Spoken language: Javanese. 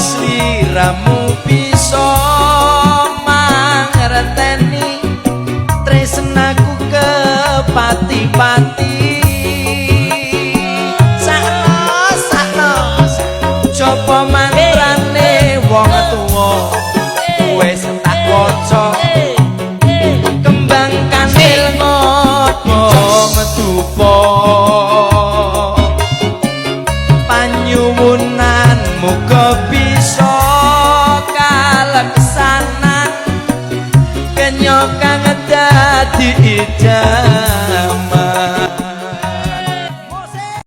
Sliramu bisa mangerteni tresnaku kepati-pati. Sakno, sakno, coba mantrane wong tuwa wis tak waca, kembang kanil ngobong dupa, panyuwunan muga bisa kaleksanan, kenya kang dadi idaman.